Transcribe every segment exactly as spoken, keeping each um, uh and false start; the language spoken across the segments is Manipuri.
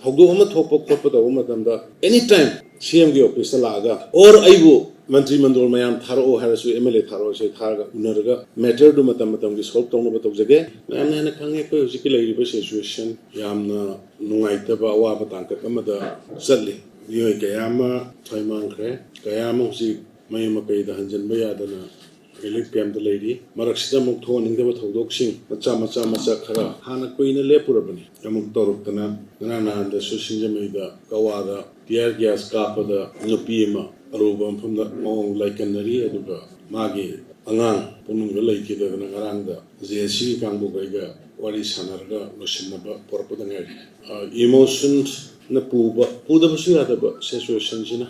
ꯊꯧꯗꯣꯛ ꯑꯃ ꯊꯣꯛꯄ ꯈꯣꯠꯄ ꯇꯧꯕ ꯃꯇꯝꯗ, ꯑꯦꯅꯤ ꯇꯥꯏꯝ ꯁꯤ ꯑꯦꯝꯒꯤ ꯑꯣꯐꯤꯁꯇ ꯂꯥꯛꯑꯒ, ꯑꯣꯔ ꯑꯩꯕꯨ ꯃꯟꯇ꯭ꯔꯤ ꯃꯟꯗꯣꯜ ꯃꯌꯥꯝ ꯊꯥꯔꯛꯑꯣ ꯍꯥꯏꯔꯁꯨ, ꯑꯦꯝ ꯑꯦꯜ ꯑꯦ ꯊꯥꯔꯛꯑꯣ ꯍꯥꯏꯔꯁꯨ, ꯑꯩ ꯊꯥꯔꯒ ꯎꯅꯔꯒ ꯃꯦꯇꯔꯗꯨ ꯃꯇꯝ ꯃꯇꯝꯒꯤ ꯁꯣꯜꯕ ꯇꯧꯅꯕ ꯇꯧꯖꯒꯦ꯫ ꯃꯌꯥꯝꯅ ꯍꯦꯟꯅ ꯈꯪꯉꯦ, ꯑꯩꯈꯣꯏ ꯍꯧꯖꯤꯛꯀꯤ ꯂꯩꯔꯤꯕ ꯁꯤꯆꯨꯋꯦꯁꯟ ꯌꯥꯝꯅ ꯅꯨꯡꯉꯥꯏꯇꯕ ꯑꯋꯥꯕ ꯇꯥꯡꯀꯛ ꯑꯃꯗ ꯆꯠꯂꯤ꯫ ꯃꯤꯑꯣꯏ ꯀꯌꯥ ꯑꯃ ꯊꯋꯥꯏ ꯃꯥꯡꯈ꯭ꯔꯦ, ꯀꯌꯥ ꯑꯃ ꯍꯧꯖꯤꯛ ꯃꯌꯨꯝ ꯃꯀꯩꯗ ꯍꯟꯖꯤꯟꯕ ꯌꯥꯗꯅ ꯔꯤꯂꯤꯐ ꯀꯦꯝꯞꯇ ꯂꯩꯔꯤ꯫ ꯃꯔꯛꯁꯤꯗ ꯑꯃꯨꯛ ꯊꯣꯛꯍꯟꯅꯤꯡꯗꯕ ꯊꯧꯗꯣꯛꯁꯤꯡ ꯃꯆꯥ ꯃꯆꯥ ꯃꯆꯥ ꯈꯔ ꯍꯥꯟꯅ ꯀꯨꯏꯅ ꯂꯦꯞꯄꯨꯔꯕꯅꯤ, ꯑꯃꯨꯛ ꯇꯧꯔꯛꯇꯅ ꯉꯔꯥꯡ ꯅꯍꯥꯟꯗꯁꯨ ꯁꯤꯡꯖꯃꯩꯗ ꯀꯋꯥꯗ ꯇꯤꯌꯥꯔ ꯒ꯭ꯌꯥꯁ ꯀꯥꯞꯄꯗ ꯅꯨꯄꯤ ꯑꯃ ꯑꯔꯨꯕ ꯃꯐꯝꯗ ꯃꯑꯣꯡ ꯂꯥꯏꯀꯟꯅꯔꯤ꯫ ꯑꯗꯨꯒ ꯃꯥꯒꯤ ꯑꯉꯥꯡ ꯄꯨꯛꯅꯨꯡꯗ ꯂꯩꯈꯤꯗꯗꯅ ꯉꯔꯥꯡꯗ ꯖꯦ ꯑꯦꯁ ꯁꯤꯒꯤ ꯀꯥꯡꯕꯨꯒ ꯑꯩꯒ ꯋꯥꯔꯤ ꯁꯥꯟꯅꯔꯒ ꯂꯣꯏꯁꯤꯟꯅꯕ ꯄꯨꯔꯛꯄꯗ ꯉꯥꯏꯔꯤ꯫ ꯏꯃꯣꯁꯟꯅ ꯄꯨꯕ, ꯄꯨꯗꯕꯁꯨ ꯌꯥꯗꯕ ꯁꯤꯆꯨꯋꯦꯁꯟꯁꯤꯅ꯫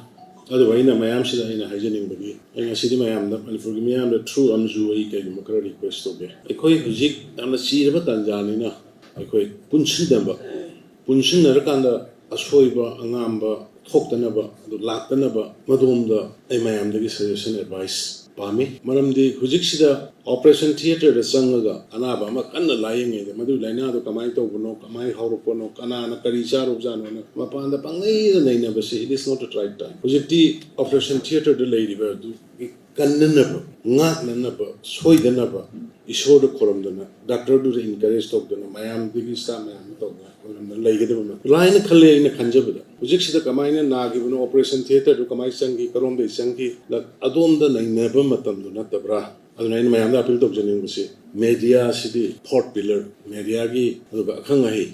ꯑꯗꯨꯕꯨ ꯑꯩꯅ ꯃꯌꯥꯝꯁꯤꯗ ꯑꯩꯅ ꯍꯥꯏꯖꯅꯤꯡꯕꯗꯤ, ꯑꯩ ꯉꯁꯤꯗꯤ ꯃꯌꯥꯝꯗ, ꯃꯅꯤꯄꯨꯔꯒꯤ ꯃꯤꯌꯥꯝꯗ ꯊ꯭ꯔꯨ ꯑꯃꯁꯨ ꯑꯩ ꯀꯩꯒꯨꯝꯕ ꯈꯔ ꯔꯤꯀ꯭ꯋꯦꯁ ꯇꯧꯒꯦ꯫ ꯑꯩꯈꯣꯏ ꯍꯧꯖꯤꯛ ꯌꯥꯝꯅ ꯆꯤꯔꯕ ꯇꯥꯟꯖꯥꯅꯤꯅ ꯑꯩꯈꯣꯏ ꯄꯨꯟꯁꯤꯟꯅꯕ, ꯄꯨꯟꯁꯤꯟꯅꯔꯀꯥꯟꯗ ꯑꯁꯣꯏꯕ ꯑꯉꯥꯝꯕ ꯊꯣꯛꯇꯅꯕ, ꯑꯗꯨ ꯂꯥꯛꯇꯅꯕ, ꯃꯗꯣꯝꯗ ꯑꯩ ꯃꯌꯥꯝꯗꯒꯤ ꯁꯖꯦꯁꯟ, ꯑꯦꯗꯚꯥꯏꯁ ꯄꯥꯝꯃꯤ꯫ ꯃꯔꯝꯗꯤ ꯍꯧꯖꯤꯛꯁꯤꯗ ꯑꯣꯄꯔꯦꯁꯟ ꯊꯤꯌꯦꯇꯔꯗ ꯆꯪꯉꯒ ꯑꯅꯥꯕ ꯑꯃ ꯀꯟꯅ ꯂꯥꯏꯌꯦꯡꯉꯩꯗ ꯃꯗꯨꯒꯤ ꯂꯥꯏꯅꯥꯗꯣ ꯀꯃꯥꯏꯅ ꯇꯧꯕꯅꯣ, ꯀꯃꯥꯏꯅ ꯍꯧꯔꯛꯄꯅꯣ, ꯀꯅꯥꯅ ꯀꯔꯤ ꯆꯥꯔꯨꯕꯖꯥꯠꯅꯣꯅ ꯃꯄꯥꯟꯗ ꯄꯪꯂꯩꯗ ꯅꯩꯅꯕꯁꯦ, it is not the right time꯫ ꯍꯧꯖꯤꯛꯇꯤ ꯑꯣꯄꯔꯦꯁꯟ ꯊꯤꯌꯦꯇꯔꯗ ꯂꯩꯔꯤꯕ ꯑꯗꯨꯒꯤ ꯀꯟꯅꯅꯕ, ꯉꯥꯛꯅꯅꯕ, ꯁꯣꯏꯗꯅꯕ ꯏꯁꯣꯔꯗ ꯈꯨꯔꯨꯝꯗꯅ, ꯗꯥꯛꯇꯔꯗꯨꯗ ꯏꯟꯀꯔꯦꯖ ꯇꯧꯗꯅ, ꯃꯌꯥꯝꯗꯒꯤ ꯁ꯭ꯇꯥꯐ ꯃꯌꯥꯝꯗ ꯇꯧꯗꯅ ꯈꯨꯔꯨꯝꯗꯅ ꯂꯩꯒꯗꯕ ꯅꯠꯇꯦ꯫ ꯂꯥꯏꯅ ꯈꯜꯂꯦ ꯑꯩꯅ ꯈꯟꯖꯕꯗ꯫ ꯍꯧꯖꯤꯛꯁꯤꯗ ꯀꯃꯥꯏꯅ ꯅꯥꯈꯤꯕꯅꯣ, ꯑꯣꯄꯔꯦꯁꯟ ꯊꯤꯌꯦꯇꯔꯗꯨ ꯀꯃꯥꯏꯅ ꯆꯪꯈꯤ, ꯀꯔꯣꯝꯗꯒꯤ ꯆꯪꯈꯤ, ꯑꯗꯣꯝꯗ ꯅꯩꯅꯕ ꯃꯇꯝꯗꯨ ꯅꯠꯇꯕ꯭ꯔꯥ? ꯑꯗꯨꯅ ꯑꯩꯅ ꯃꯌꯥꯝꯗ ꯑꯄꯤꯜ ꯇꯧꯖꯅꯤꯡꯕꯁꯤ, ꯃꯦꯗꯤꯌꯥꯁꯤꯗꯤ ꯐꯣꯔꯠ ꯄꯤꯂꯔ, ꯃꯦꯗꯤꯌꯥꯒꯤ ꯑꯗꯨꯒ ꯑꯈꯪ ꯑꯍꯩ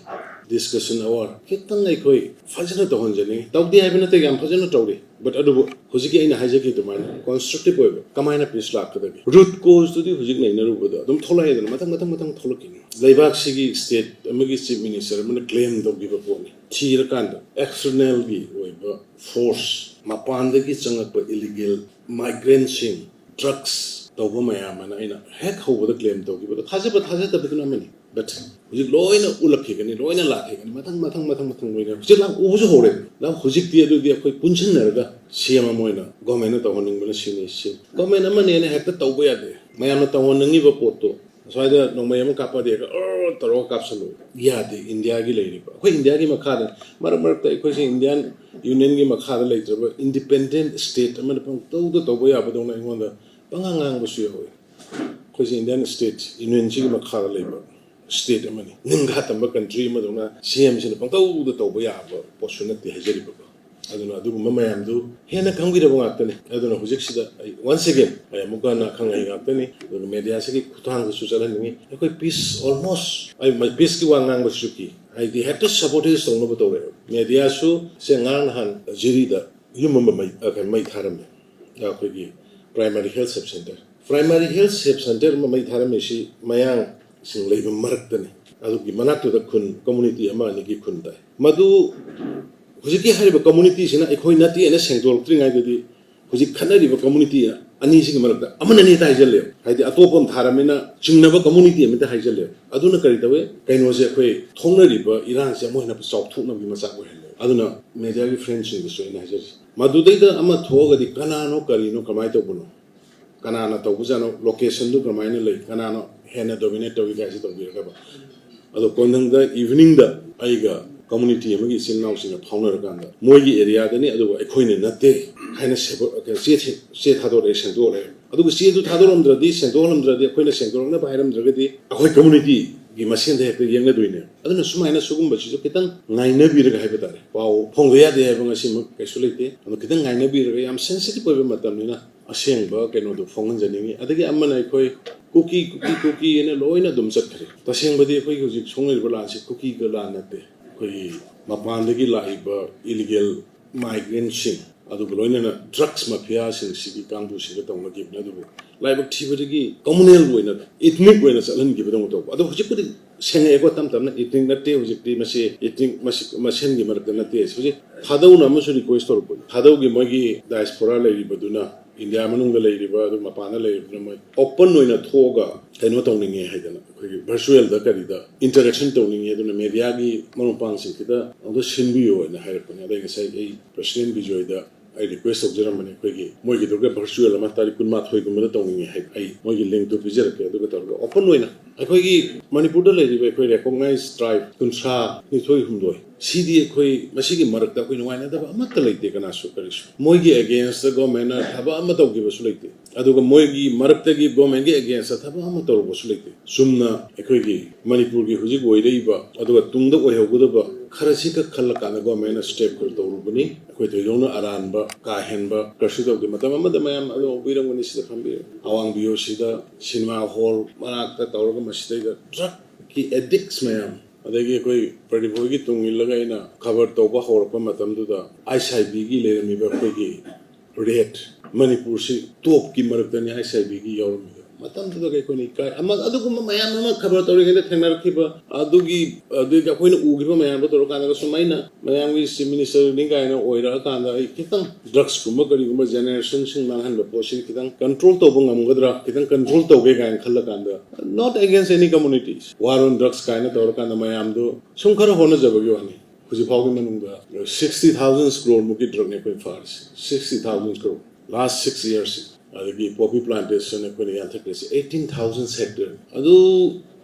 ꯗꯤꯁꯀꯁꯟ ꯑꯋꯥꯔ ꯈꯤꯇꯪ ꯑꯩꯈꯣꯏ ꯐꯖꯅ ꯇꯧꯍꯟꯖꯅꯤꯡꯉꯤ꯫ ꯇꯧꯗꯦ ꯍꯥꯏꯕ ꯅꯠꯇꯦ, ꯌꯥꯝ ꯐꯖꯅ ꯇꯧꯔꯤ꯫ ꯕꯠ ꯑꯗꯨꯕꯨ ꯍꯧꯖꯤꯛꯀꯤ ꯑꯩꯅ ꯍꯥꯏꯖꯈꯤ ꯑꯗꯨꯃꯥꯏꯅ ꯀꯣꯟꯁꯇ꯭ꯔꯛꯇꯤꯞ ꯑꯣꯏꯕ ꯀꯃꯥꯏꯅ ꯄꯤꯁ ꯂꯥꯛꯀꯗꯒꯦ? ꯔꯨꯠ ꯀꯣꯖꯇꯨꯗꯤ ꯍꯧꯖꯤꯛ ꯅꯩꯅꯔꯨꯕꯗ ꯑꯗꯨꯝ ꯊꯣꯛꯂꯛꯑꯦꯗꯅ, ꯃꯊꯪ ꯃꯊꯪ ꯃꯊꯪ ꯊꯣꯛꯂꯛꯈꯤꯅꯤ꯫ ꯂꯩꯕꯥꯛꯁꯤꯒꯤ ꯁ꯭ꯇꯦꯠ ꯑꯃꯒꯤ ꯆꯤꯐ ꯃꯤꯅꯤꯁꯇꯔ ꯑꯃꯅ ꯀ꯭ꯂꯦꯝ ꯇꯧꯈꯤꯕ ꯄꯣꯠꯅꯤ꯫ ꯊꯤꯔꯀꯥꯟꯗ ꯑꯦꯛꯁꯇꯔꯅꯦꯜꯒꯤ ꯑꯣꯏꯕ ꯐꯣꯔꯁ, ꯃꯄꯥꯟꯗꯒꯤ ꯆꯪꯉꯛꯄ ꯏꯂꯤꯒꯦꯜ ꯃꯥꯏꯒ꯭ꯔꯦꯟꯁꯤꯡ, ꯗ꯭ꯔꯛꯁ ꯇꯧꯕ ꯃꯌꯥꯝ ꯑꯃꯅ ꯑꯩꯅ ꯍꯦꯛ ꯍꯧꯕꯗ ꯀ꯭ꯂꯦꯝ ꯇꯧꯈꯤꯕꯗꯣ ꯊꯥꯖꯕ ꯊꯥꯖꯗꯕꯗꯨꯅ ꯑꯃꯅꯤ꯫ ꯕꯠ ꯍꯧꯖꯤꯛ ꯂꯣꯏꯅ ꯎꯠꯂꯛꯈꯤꯒꯅꯤ, ꯂꯣꯏꯅ ꯂꯥꯛꯈꯤꯒꯅꯤ, ꯃꯊꯪ ꯃꯊꯪ ꯃꯊꯪ ꯃꯊꯪ ꯂꯣꯏꯅ ꯍꯧꯖꯤꯛ ꯂꯥꯛ ꯎꯕꯁꯨ ꯍꯧꯔꯦ꯫ ꯂꯥꯛ ꯍꯧꯖꯤꯛꯇꯤ ꯑꯗꯨꯗꯤ ꯑꯩꯈꯣꯏ ꯄꯨꯟꯁꯤꯟꯅꯔꯒ ꯁꯤ ꯑꯦꯝ ꯑꯃ ꯑꯣꯏꯅ ꯒꯣꯔꯃꯦꯟꯅ ꯇꯧꯍꯟꯅꯤꯡꯕꯅ ꯁꯤꯅꯤ꯫ ꯁꯤ ꯒꯣꯔꯃꯦꯟ ꯑꯃꯅꯦꯅ ꯍꯦꯛꯇ ꯇꯧꯕ ꯌꯥꯗꯦ꯫ ꯃꯌꯥꯝꯅ ꯇꯧꯍꯟꯅꯤꯡꯉꯤꯕ ꯄꯣꯠꯇꯣ ꯑꯁ꯭ꯋꯥꯏꯗ ꯅꯣꯡꯃꯩ ꯑꯃ ꯀꯥꯞꯄꯗꯤ ꯑꯣꯔ ꯇꯧꯔꯒ ꯀꯥꯞꯁꯜꯂꯨ꯫ ꯌꯥꯗꯦ꯫ ꯏꯟꯗꯤꯌꯥꯒꯤ ꯂꯩꯔꯤꯕ, ꯑꯩꯈꯣꯏ ꯏꯟꯗꯤꯌꯥꯒꯤ ꯃꯈꯥꯗ, ꯃꯔꯛ ꯃꯔꯛꯇ ꯑꯩꯈꯣꯏꯁꯦ ꯏꯟꯗꯤꯌꯥꯟ ꯌꯨꯅꯤꯌꯟꯒꯤ ꯃꯈꯥꯗ ꯂꯩꯇ꯭ꯔꯕ ꯏꯟꯗꯤꯄꯦꯟꯗꯦꯟ ꯁ꯭ꯇꯦꯠ ꯑꯃꯅ ꯄꯪꯇꯧꯗ ꯇꯧꯕ ꯌꯥꯕꯗꯧꯅ ꯑꯩꯉꯣꯟꯗ ꯄꯪꯉꯥꯡ ꯉꯥꯡꯕꯁꯨ ꯌꯥꯎꯋꯤ꯫ ꯑꯩꯈꯣꯏꯁꯦ ꯏꯟꯗꯤꯌꯟ ꯁ꯭ꯇꯦꯠ ꯌꯨꯅꯤꯌꯟꯁꯤꯒꯤ ꯃꯈꯥꯗ ꯂꯩꯕ ꯁ꯭ꯇꯦꯠ ꯑꯃꯅꯤ꯫ ꯅꯤꯡꯈꯥ ꯇꯝꯕ ꯀꯟꯇ꯭ꯔꯤ ꯑꯃꯗꯧꯅ ꯁꯤ ꯑꯦꯝꯁꯤꯅ ꯄꯪꯇꯧꯗ ꯇꯧꯕ ꯌꯥꯕ ꯄꯣꯠꯁꯨ ꯅꯠꯇꯦ ꯍꯥꯏꯖꯔꯤꯕꯀꯣ꯫ ꯑꯗꯨꯅ ꯑꯗꯨꯒꯨꯝꯕ ꯃꯌꯥꯝꯗꯨ ꯍꯦꯟꯅ ꯈꯪꯕꯤꯔꯕ ꯉꯥꯛꯇꯅꯤ꯫ ꯑꯗꯨꯅ ꯍꯧꯖꯤꯛꯁꯤꯗ ꯑꯩ ꯋꯥꯟꯁ ꯑꯦꯒꯦꯟ ꯑꯩ ꯑꯃꯨꯛꯀ ꯍꯟꯅ ꯑꯈꯪ ꯑꯍꯩ ꯉꯥꯛꯇꯅꯤ꯫ ꯑꯗꯨꯒ ꯃꯦꯗꯤꯌꯥꯁꯤꯒꯤ ꯈꯨꯊꯥꯡꯗꯁꯨ ꯆꯠꯍꯟꯅꯤꯡꯉꯤ꯫ ꯑꯩꯈꯣꯏ ꯄꯤꯁ ꯑꯣꯜꯃꯣꯁ, ꯑꯩ ꯄꯤꯁꯀꯤ ꯋꯥ ꯉꯥꯡꯕꯁꯤꯁꯨ ꯀꯤ, ꯍꯥꯏꯗꯤ ꯍꯦꯛꯇ ꯁꯕꯣꯇꯦꯖ ꯇꯧꯅꯕ ꯇꯧꯔꯦꯕ꯫ ꯃꯦꯗꯤꯌꯥꯁꯨ ꯁꯦ ꯉꯔꯥꯡ ꯅꯍꯥꯟ ꯖꯤꯔꯤꯗ ꯌꯨꯝ ꯑꯃ ꯃꯩ, ꯑ, ꯀꯩꯅꯣ, ꯃꯩ ꯊꯥꯔꯝꯃꯦ꯫ ꯑꯩꯈꯣꯏꯒꯤ primary health sub centre, primary health sub centre ꯑꯃ ꯃꯩ ꯊꯥꯔꯝꯃꯤꯁꯤ ꯃꯌꯥꯡꯁꯤꯡ ꯂꯩꯕ ꯃꯔꯛꯇꯅꯤ꯫ ꯑꯗꯨꯒꯤ ꯃꯅꯥꯛꯇꯨꯗ ꯈꯨꯟ, ꯀꯝꯃꯨꯅꯤꯇꯤ ꯑꯃ ꯑꯅꯤꯒꯤ ꯈꯨꯟ ꯇꯥꯏ꯫ ꯃꯗꯨ ꯍꯧꯖꯤꯛꯀꯤ ꯍꯥꯏꯔꯤꯕ ꯀꯝꯃꯨꯅꯤꯇꯤꯁꯤꯅ ꯑꯩꯈꯣꯏ ꯅꯠꯇꯦꯅ ꯁꯦꯡꯗꯣꯔꯛꯇ꯭ꯔꯤꯉꯩꯗꯗꯤ ꯍꯧꯖꯤꯛ ꯈꯠꯅꯔꯤꯕ ꯀꯝꯃꯨꯅꯤꯇꯤ ꯑꯅꯤꯁꯤꯒꯤ ꯃꯔꯛꯇ ꯑꯃꯅ ꯑꯅꯤ ꯍꯦꯛꯇ ꯍꯥꯏꯖꯜꯂꯦꯕ꯫ ꯍꯥꯏꯗꯤ ꯑꯇꯣꯞꯄ ꯑꯃ ꯊꯥꯔꯝꯃꯤꯅ ꯆꯤꯡꯅꯕ ꯀꯝꯃꯨꯅꯤꯇꯤ ꯑꯃꯗ ꯍꯥꯏꯖꯜꯂꯦꯕ꯫ ꯑꯗꯨꯅ ꯀꯔꯤ ꯇꯧꯋꯦ? ꯀꯩꯅꯣꯁꯦ, ꯑꯩꯈꯣꯏ ꯊꯣꯛꯅꯔꯤꯕ ꯏꯔꯥꯡꯁꯦ ꯑꯃꯨꯛ ꯍꯦꯟꯅ ꯆꯥꯎꯊꯣꯛꯅꯕꯒꯤ ꯃꯆꯥꯛ ꯑꯣꯏꯍꯜꯂꯦ꯫ ꯑꯗꯨꯅ ꯃꯦꯗꯤꯌꯥꯒꯤ ꯐ꯭ꯔꯦꯟꯁꯤꯡꯗꯁꯨ ꯑꯩꯅ ꯍꯥꯏꯖꯔꯤ, ꯃꯗꯨꯗꯩꯗ ꯑꯃ ꯊꯣꯛꯑꯒꯗꯤ ꯀꯅꯥꯅꯣ, ꯀꯔꯤꯅꯣ, ꯀꯃꯥꯏꯅ ꯇꯧꯕꯅꯣ, ꯀꯅꯥꯅ ꯇꯧꯕꯖꯥꯠꯅꯣ, ꯂꯣꯀꯦꯁꯟꯗꯨ ꯀꯃꯥꯏꯅ ꯂꯩ, ꯀꯅꯥꯅ ꯍꯦꯟꯅ ꯗꯣꯃꯤꯅꯦꯠ ꯇꯧꯏ ꯀꯥꯏꯁꯤ ꯇꯧꯕꯤꯔꯒꯕ꯫ ꯑꯗꯣ ꯀꯣꯟꯊꯪꯗ ꯏꯚꯤꯅꯤꯡꯗ ꯑꯩꯒ ꯀꯝꯃꯨꯅꯤꯇꯤ ꯑꯃꯒꯤ ꯏꯆꯤꯜ ꯏꯅꯥꯎꯁꯤꯡꯒ ꯐꯥꯎꯅꯔꯀꯥꯟꯗ ꯃꯣꯏꯒꯤ ꯑꯦꯔꯤꯌꯥꯗꯅꯤ, ꯑꯗꯨꯒ ꯑꯩꯈꯣꯏꯅ ꯅꯠꯇꯦ ꯍꯥꯏꯅ ꯁꯦꯕ-, ꯆꯦ ꯊꯦ-, ꯆꯦ ꯊꯥꯗꯣꯔꯛꯑꯦ, ꯁꯦꯡꯗꯣꯛꯑꯦ꯫ ꯑꯗꯨꯒ ꯆꯦꯗꯨ ꯊꯥꯗꯣꯔꯝꯗ꯭ꯔꯗꯤ, ꯁꯦꯡꯗꯣꯛꯍꯜꯂꯝꯗ꯭ꯔꯗꯤ, ꯑꯩꯈꯣꯏꯅ ꯁꯦꯡꯗꯣꯔꯛꯅꯕ ꯍꯥꯏꯔꯝꯗ꯭ꯔꯒꯗꯤ ꯑꯩꯈꯣꯏ ꯀꯝꯃꯨꯅꯤꯇꯤꯒꯤ ꯃꯁꯦꯟꯗ ꯍꯦꯛꯇ ꯌꯦꯡꯅꯗꯣꯏꯅꯦ꯫ ꯑꯗꯨꯅ ꯁꯨꯃꯥꯏꯅ ꯁꯤꯒꯨꯝꯕꯁꯤꯁꯨ ꯈꯤꯇꯪ ꯉꯥꯏꯅꯕꯤꯔꯒ ꯍꯥꯏꯕ ꯇꯥꯔꯦ, ꯄꯥꯎ ꯐꯣꯡꯕ ꯌꯥꯗꯦ ꯍꯥꯏꯕ ꯉꯁꯤꯃꯛ ꯀꯩꯁꯨ ꯂꯩꯇꯦ꯫ ꯑꯗꯣ ꯈꯤꯇꯪ ꯉꯥꯏꯅꯕꯤꯔꯒ, ꯌꯥꯝ ꯁꯦꯟꯁꯤꯇꯤꯚ ꯑꯣꯏꯕ ꯃꯇꯝꯅꯤꯅ, ꯑꯁꯦꯡꯕ ꯀꯩꯅꯣꯗꯣ ꯐꯣꯡꯍꯟꯖꯅꯤꯡꯉꯤ꯫ ꯑꯗꯒꯤ ꯑꯃꯅ ꯑꯩꯈꯣꯏ ꯀꯨꯀꯤ, ꯀꯨꯀꯤ, ꯀꯨꯀꯤ ꯍꯥꯏꯅ ꯂꯣꯏꯅ ꯑꯗꯨꯝ ꯆꯠꯈ꯭ꯔꯦ꯫ ꯇꯁꯦꯡꯕꯗꯤ ꯑꯩꯈꯣꯏꯒꯤ ꯍꯧꯖꯤꯛ ꯁꯣꯛꯅꯔꯤꯕ ꯂꯥꯟꯁꯤ ꯀꯨꯀꯤꯒ ꯂꯥꯟ ꯅꯠꯇꯦ꯫ ꯑꯩꯈꯣꯏꯒꯤ ꯃꯄꯥꯟꯗꯒꯤ ꯂꯥꯛꯏꯕ ꯏꯂꯤꯒꯦꯜ ꯃꯥꯏꯒ꯭ꯔꯦꯟꯁꯤꯡ, ꯑꯗꯨꯒ ꯂꯣꯏꯅꯅ ꯗ꯭ꯔꯒꯁ ꯃꯥꯐꯤꯌꯥꯁꯤꯡꯁꯤꯒꯤ ꯀꯥꯡꯕꯨꯁꯤꯒ ꯇꯧꯅꯈꯤꯕꯅꯤ꯫ ꯑꯗꯨꯕꯨ ꯂꯥꯏꯕꯛ ꯊꯤꯕꯗꯒꯤ ꯀꯝꯃꯨꯅꯦꯜ ꯑꯣꯏꯅ, ꯏꯊꯅꯤꯛ ꯑꯣꯏꯅ ꯆꯠꯍꯟꯈꯤꯕꯗꯧꯅ ꯇꯧꯕ꯫ ꯑꯗꯣ ꯍꯧꯖꯤꯛꯄꯨꯗꯤ ꯁꯦꯡꯉꯛꯑꯦꯀꯣ, ꯇꯞ ꯇꯞꯅ꯫ ꯏꯊꯅꯤꯛ ꯅꯠꯇꯦ ꯍꯧꯖꯤꯛꯇꯤ, ꯃꯁꯤ ꯏꯊꯅꯤꯛ ꯃꯁꯤ-, ꯃꯁꯦꯟꯒꯤ ꯃꯔꯛꯇ ꯅꯠꯇꯦ꯫ ꯍꯧꯖꯤꯛ ꯊꯥꯗꯧꯅ ꯑꯃꯁꯨ ꯔꯤꯀ꯭ꯋꯦꯁ ꯇꯧꯔꯛꯄꯅꯤ꯫ ꯊꯥꯗꯧꯒꯤ ꯃꯣꯏꯒꯤ ꯗꯥꯏꯁꯄꯣꯔꯥ ꯂꯩꯔꯤꯕꯗꯨꯅ, ꯏꯟꯗꯤꯌꯥ ꯃꯅꯨꯡꯗ ꯂꯩꯔꯤꯕ ꯑꯗꯨ ꯃꯄꯥꯟꯗ ꯂꯩꯔꯤꯕꯗꯨꯅ ꯃꯣꯏ ꯑꯣꯄꯟ ꯑꯣꯏꯅ ꯊꯣꯛꯑꯒ ꯀꯩꯅꯣ ꯇꯧꯅꯤꯡꯉꯦ ꯍꯥꯏꯗꯅ, ꯑꯩꯈꯣꯏꯒꯤ ꯚꯔꯆꯨꯋꯦꯜꯗ ꯀꯔꯤꯗ ꯏꯟꯇꯔꯦꯛꯁꯟ ꯇꯧꯅꯤꯡꯉꯦ꯫ ꯑꯗꯨꯅ ꯃꯦꯗꯤꯌꯥꯒꯤ ꯃꯔꯨꯞ ꯃꯄꯥꯡꯁꯤꯡ ꯈꯤꯇ ꯑꯃꯨꯛꯇ ꯁꯤꯟꯕꯤꯌꯣ ꯍꯥꯏꯅ ꯍꯥꯏꯔꯛꯄꯅꯦ꯫ ꯑꯗꯩ ꯉꯁꯥꯏ ꯑꯩ ꯄ꯭ꯔꯁꯤꯗꯦꯟ ꯕꯤꯖꯣꯏꯗ ꯑꯩ ꯔꯤꯀ꯭ꯋꯦꯁ ꯇꯧꯖꯔꯝꯕꯅꯤ, ꯑꯩꯈꯣꯏꯒꯤ ꯃꯣꯏꯒꯤꯗꯨꯒ ꯚꯔꯆꯨꯋꯦꯜ ꯑꯃ ꯇꯥꯔꯤꯛ ꯀꯨꯟꯃꯥꯊꯣꯏꯒꯨꯝꯕꯗ ꯇꯧꯅꯤꯡꯉꯤ ꯍꯥꯏ꯫ ꯑꯩ ꯃꯣꯏꯒꯤ ꯂꯤꯡꯛꯇꯨ ꯄꯤꯖꯔꯛꯀꯦ꯫ ꯑꯗꯨꯒ ꯇꯧꯔꯒ ꯑꯣꯄꯟ ꯑꯣꯏꯅ ꯑꯩꯈꯣꯏꯒꯤ ꯃꯅꯤꯄꯨꯔꯗ ꯂꯩꯔꯤꯕ ꯑꯩꯈꯣꯏ ꯔꯦꯀꯣꯛꯅꯥꯏꯖ ꯇ꯭ꯔꯥꯏꯕ ꯀꯨꯟꯊ꯭ꯔꯥ ꯅꯤꯊꯣꯏ ꯍꯨꯝꯗꯣꯏ ꯁꯤꯗꯤ ꯑꯩꯈꯣꯏ ꯃꯁꯤꯒꯤ ꯃꯔꯛꯇ ꯑꯩꯈꯣꯏ ꯅꯨꯡꯉꯥꯏꯅꯗꯕ ꯑꯃꯠꯇ ꯂꯩꯇꯦ꯫ ꯀꯅꯥꯁꯨ ꯀꯔꯤꯁꯨ ꯃꯣꯏꯒꯤ ꯑꯦꯒꯦꯟꯁꯇ ꯒꯣꯔꯃꯦꯟꯅ ꯊꯕꯛ ꯑꯃ ꯇꯧꯈꯤꯕꯁꯨ ꯂꯩꯇꯦ꯫ ꯑꯗꯨꯒ ꯃꯣꯏꯒꯤ ꯃꯔꯛꯇꯒꯤ ꯒꯣꯔꯃꯦꯟꯒꯤ ꯑꯦꯒꯦꯟꯁꯇ ꯊꯕꯛ ꯑꯃ ꯇꯧꯔꯨꯕꯁꯨ ꯂꯩꯇꯦ꯫ ꯆꯨꯝꯅ ꯑꯩꯈꯣꯏꯒꯤ ꯃꯅꯤꯄꯨꯔꯒꯤ ꯍꯧꯖꯤꯛ ꯑꯣꯏꯔꯛꯏꯕ ꯑꯗꯨꯒ ꯇꯨꯡꯗ ꯑꯣꯏꯍꯧꯒꯗꯕ ꯈꯔꯁꯤꯈꯛ ꯈꯜꯂꯀꯥꯟꯗ ꯒꯣꯔꯃꯦꯟꯅ ꯁ꯭ꯇꯦꯞ ꯈꯔ ꯇꯧꯔꯨꯕꯅꯤ꯫ ꯑꯩꯈꯣꯏ ꯊꯣꯏꯗꯣꯛꯅ ꯑꯔꯥꯟꯕ ꯀꯥ ꯍꯦꯟꯕ ꯀꯔꯤꯁꯨ ꯇꯧꯗꯦ꯫ ꯃꯇꯝ ꯑꯃꯗ ꯃꯌꯥꯝ ꯑꯗꯨ ꯎꯕꯤꯔꯝꯒꯅꯤ, ꯁꯤꯗ ꯐꯝꯕꯤꯔꯦ, ꯑꯋꯥꯡ ꯕꯤ ꯑꯣ ꯁꯤꯗ ꯁꯤꯅꯦꯃꯥ ꯍꯣꯜ ꯃꯅꯥꯛꯇ ꯇꯧꯔꯒ ꯃꯁꯤꯗꯩꯗ ꯗ꯭ꯔꯛꯀꯤ ꯑꯦꯗꯤꯛꯁ ꯃꯌꯥꯝ, ꯑꯗꯒꯤ ꯑꯩꯈꯣꯏ ꯄ꯭ꯔꯗꯤꯞ ꯍꯣꯏꯒꯤ ꯇꯨꯡ ꯏꯜꯂꯒ ꯑꯩꯅ ꯈꯕꯔ ꯇꯧꯕ ꯍꯧꯔꯛꯄ ꯃꯇꯝꯗꯨꯗ ꯑꯥꯏꯁ ꯑꯥꯏ ꯕꯤꯒꯤ ꯂꯩꯔꯝꯃꯤꯕ ꯑꯩꯈꯣꯏꯒꯤ ꯔꯦꯠ, ꯃꯅꯤꯄꯨꯔꯁꯤ ꯇꯣꯞꯀꯤ ꯃꯔꯛꯇꯅꯤ ꯑꯥꯏꯁ ꯑꯥꯏ ꯕꯤꯒꯤ ꯌꯥꯎꯔꯝꯃꯤꯗꯣ꯫ ꯃꯇꯝꯗꯨꯗ ꯑꯩꯈꯣꯏꯅ ꯏꯀꯥꯏ ꯑꯃ, ꯑꯗꯨꯒꯨꯝꯕ ꯃꯌꯥꯝ ꯑꯃ ꯈꯕꯔ ꯇꯧꯔꯤꯉꯩꯗ ꯊꯦꯡꯅꯔꯛꯈꯤꯕ, ꯑꯗꯨꯒꯤ ꯑꯗꯨꯒꯤ ꯑꯩꯈꯣꯏꯅ ꯎꯈꯤꯕ ꯃꯌꯥꯝꯗꯣ ꯇꯧꯔꯀꯥꯟꯗ ꯁꯨꯃꯥꯏꯅ ꯃꯌꯥꯝꯒꯤ ꯆꯤꯐ ꯃꯤꯅꯤꯁꯇꯔꯅꯤ ꯀꯥꯏꯅ ꯑꯣꯏꯔꯛꯑꯀꯥꯟꯗ ꯑꯩ ꯈꯤꯇꯪ ꯗ꯭ꯔꯛꯁꯀꯨꯝꯕ ꯀꯔꯤꯒꯨꯝꯕ ꯖꯦꯅꯦꯔꯦꯁꯟꯁꯤꯡ ꯃꯥꯡꯍꯟꯕ ꯄꯣꯠꯁꯤ ꯈꯤꯇꯪ ꯀꯟꯇ꯭ꯔꯣꯜ ꯇꯧꯕ ꯉꯝꯒꯗ꯭ꯔꯥ, ꯈꯤꯇꯪ ꯀꯟꯇ꯭ꯔꯣꯜ ꯇꯧꯒꯦ ꯀꯥꯏꯅ ꯈꯜꯂꯀꯥꯟꯗ, not against any communities, war on drugs ꯀꯥꯏꯅ ꯇꯧꯔꯀꯥꯟꯗ ꯃꯌꯥꯝꯗꯣ ꯁꯨꯝ ꯈꯔ ꯍꯣꯠꯅꯖꯕꯒꯤ ꯋꯥꯅꯤ꯫ ꯍꯧꯖꯤꯛ ꯐꯥꯎꯒꯤ ꯃꯅꯨꯡꯗ ꯁꯤꯛꯁꯇꯤ ꯊꯥꯎꯖꯟ ꯀ꯭ꯔꯣꯔꯃꯨꯛꯀꯤ ꯗ꯭ꯔꯛꯅꯤ ꯑꯩꯈꯣꯏꯅ ꯐꯥꯔꯤꯁꯦ, ꯁꯤꯛꯁꯇꯤ ꯊꯥꯎꯖꯟ ꯀ꯭ꯔꯣꯔ ꯂꯥꯁ ꯁꯤꯛꯁ ꯏꯌꯔꯁꯤ꯫ ꯑꯗꯒꯤ ꯄꯣꯄꯤ ꯄ꯭ꯂꯥꯟꯇꯦꯁꯟ ꯑꯩꯈꯣꯏꯅ ꯌꯥꯟꯊꯠꯈ꯭ꯔꯤꯁꯦ ꯑꯩꯠꯇꯤꯟ ꯊꯥꯎꯖꯟ ꯍꯦꯛꯇꯔ꯫ ꯑꯗꯨ